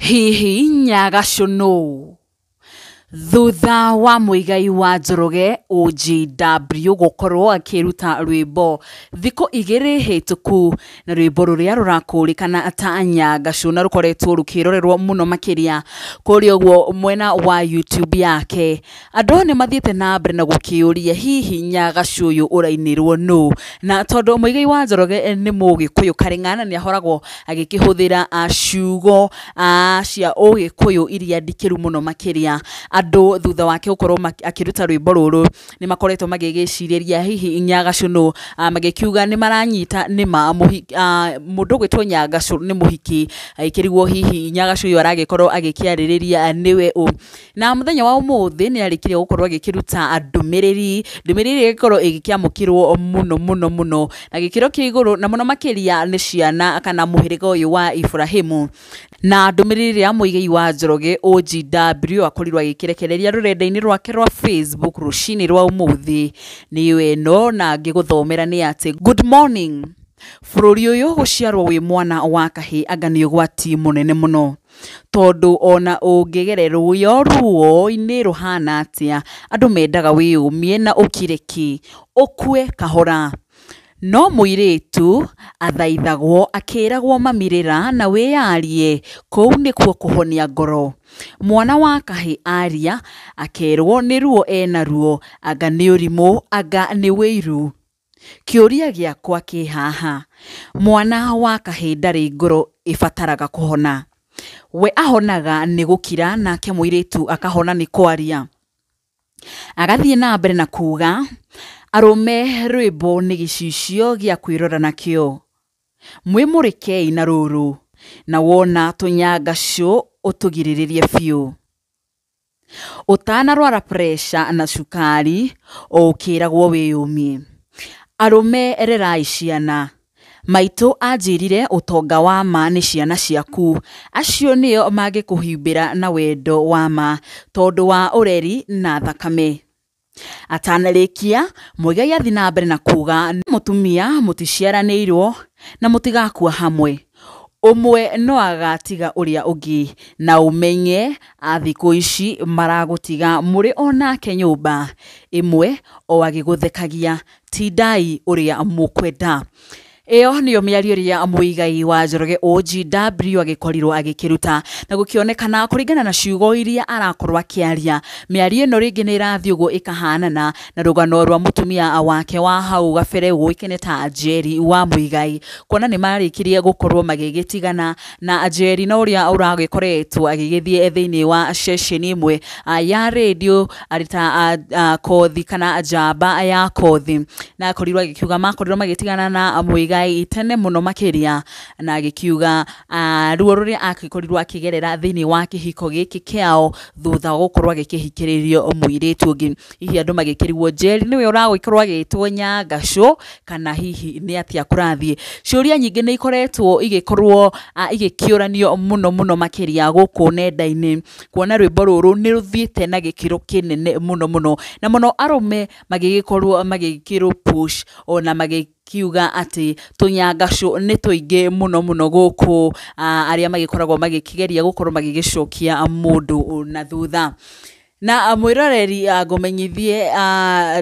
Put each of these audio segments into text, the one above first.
Hihi Nyagacũ nũ? Thutha wa Muigai wa Njoroge OGW gũkorwo akĩruta rwĩmbo thikũ igĩrĩ hĩtũku, na rwĩmbo rũrĩa rũrakũrĩkana ta Nyangacũ na rũkoretwo rũkĩrorerwo mũno makĩria kũrĩa ũguo mwena wa YouTube yake, andũ nĩ mathiĩte na mbere na gũkĩũria hihi Nyagacũ ũyũ ũrainĩrwo nũ? Na tondũ Muigai wa Njoroge nĩ Mũgĩkũyũ karĩng'a na nĩ ahoragwo agĩkĩhũthĩra ciugo cia Ũgĩkũyũ iria ndikĩru mũno makĩria, andũ thutha wake gũkorwo akĩruta rwĩmbo rũrũ nĩ makoretwo magĩgĩcirĩria hihi Nyagacũ nũ, magĩkiuga nĩ maranyita nĩma mũndũ ũgwĩtwo Nyagacũ nĩ mũhiki, agĩkĩrigwo hihi Nyagacũ ũyũ aragĩkorwo agĩkĩarĩrĩria nĩwe ũ. Na mũthenya wa ũmũthĩ nĩ arĩkirie gũkorwo agĩkĩruta ndũmĩrĩri, ndũmĩrĩri ĩrĩa ĩgĩkorwo ĩgĩkĩamũkĩrwo mũno mũno mũno na gĩkĩro kĩa igũrũ, na mũno makĩria nĩ ciana kana mũhĩrĩga ũyũ wa Iburahĩmu. Na ndũmĩrĩri ya Muigai wa Njoroge OGW akorirwo agĩkĩrekereria rũrenda-inĩ rwake rwa Facebook rũcinĩ rwa ũmũthĩ nĩyo ĩno, na ngĩgũthomera nĩ atĩ good morning, bũrũri ũyũ gũciarwo wĩ mwana wa kahĩĩ anga nĩ ũgwati mũnene mũno, tondũ ona ũngĩgererwo ruo-inĩ rũhana atĩa, andũ mendaga wĩyũmie na ũkire ki, ũkue kahora. No mũirĩtu athaithagwo akĩragwo mamirĩra na wĩyarie, kũu nĩkuo kũhonia ngoro. Mwana wa kahĩĩ aria akerwo nĩ ruo ena ruo, anga nĩ ũrimũ, anga nĩ wĩiru. Kĩũria gĩakwa kĩ haha, mwana wa kahĩĩ ndarĩ ngoro ĩbataraga kũhona, we ahonaga nĩ gũkira nake mũirĩtu akahona nĩ kwaria. Agathiĩ na mbere na kuga, arũme rwĩmbo nĩ gĩcicio gĩa kwĩrora nakĩo, mwĩmũrĩkei na rũrũ, na wona tũnyangacũ ũtũgirĩrĩrie biũ. Ũtanarwara pressure na cukari ũkĩragwo wĩyũmie. Arũme rerai ciana, maitũ anjĩrire ũtonga wa ma nĩ ciana ciaku, acio nĩo mangĩkũhumbĩra na wendo wa ma tondũ wa ũreri na thakame. Atanarĩkia, Muigai athiĩ na mbere na kuga mũtumia mũticiaranĩirwo na mũtigakua hamwe, ũmwe no agatiga ũrĩa ũngĩ, na ũmenye a thikũ ici maragũtiga mũrĩ o nake nyũmba ĩmwe o agĩgũthekagia, tindai ũrĩa mũkwenda. Ĩyo nĩyo mĩario ĩrĩa Muigai wa Njoroge OGW agĩkorirwo agĩkĩruta, na gũkĩonekana kũringana na ciugo iria arakorwo akĩaria, mĩario ĩno rĩngĩ nĩ ĩrathiĩ ũguo ĩkahanana na rũgano rwa mũtumia wake wa hau gabere ũĩkaine ta Njeri wa Muigai, kuona nĩ marĩkirie gũkorwo magĩgĩtigana na Njeri na ũrĩa ũragĩkoretwo agĩgĩthiĩ thĩinĩ wa ceceni ĩmwe ya rĩndiũ arĩ ta kothi kana njamba ya kothi, na akorirwo agĩkiuga makorirwo magĩtigana na Muigai tene mũno makĩria, na agĩkiuga ruo rũrĩa agĩkorirwo akĩgerera thĩinĩ wa kĩhiko gĩkĩ kĩao thutha wa gũkorwo agĩkĩhikĩrĩrio mũirĩtu ũngĩ. Hihi andũ magĩkĩrigwo Njeri nĩwe ũragĩkorwo agĩtwo Nyangacũ kana hihi nĩ atĩa kũrathiĩ. Ciũria nyingĩ nĩ ikoretwo igĩkorwo igĩkĩũranio mũno mũno makĩria gũkũ nenda-inĩ, kuona rwĩmbo rũrũ nĩ rũthiĩte na gĩkĩro kĩnene mũno mũno, na mũno arũme magĩgĩkorwo magĩkĩrũ push ona magĩkiuga atĩ tũnyangacũ nĩ tũingĩ mũno mũno gũkũ, arĩa magĩkoragwo magĩkĩgeria gũkorwo magĩgĩcokia mũndũ na thutha. Na mwĩroreri ngũmenyithie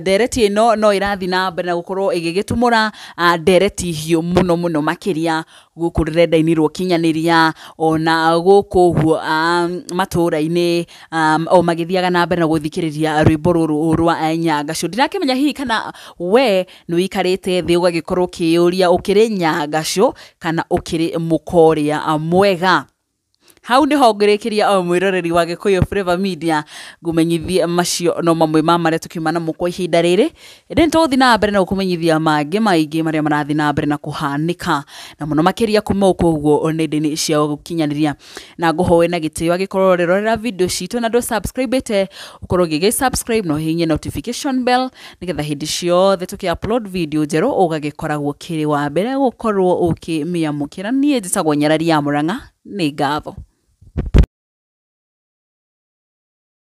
ndereti ĩno no ĩrathiĩ na mbere na gũkorwo ĩgĩgĩtumũra ndereti hiũ mũno mũno makĩria gũkũ rũrenda-inĩ rwa ũkinyanĩria, ona gũkũ ũguo matũra-inĩ, o magĩthiaga na mbere na gũthikĩrĩria rwĩmbo rũrũ rwa Nyangacũ. Ndirakĩmenya hihi kana we nĩ ũikarĩte thĩ ũgagĩkorwo ũkĩyũria ũkĩrĩ Nyangacũ kana ũkĩrĩ mũkorĩa mwega. Hau niho ngĩrĩkĩria o mwĩroreri wa Gĩkũyũ Flavour Media, ngũmenyithie macio no mamwe ma marĩa tũkiuma namo kwa ihinda rĩrĩ, ĩndĩ nĩ tũgũthiĩ na mbere na gũkũmenyithia mangĩ maingĩ marĩa marathiĩ na mbere na kũhanĩka, na mũno makĩria kuma gũkũ ũguo nenda-inĩ cia ũkinyanĩria. Na ngũhoe na gĩtĩo angĩkorwo ũrerorera video citũ na ndũ subscribe ĩte, ũkorwo ũgĩgĩ subscribe na ũhihinye notification bell, nĩgetha hĩndĩ ciothe tũkĩ upload video njerũ ũgagĩkoragwo ũkĩrĩ wa mbere gũkorwo ũkĩmĩamũkĩra. Niĩ njĩtagwo Nyarari ya Mũrang'a, nĩ ngatho.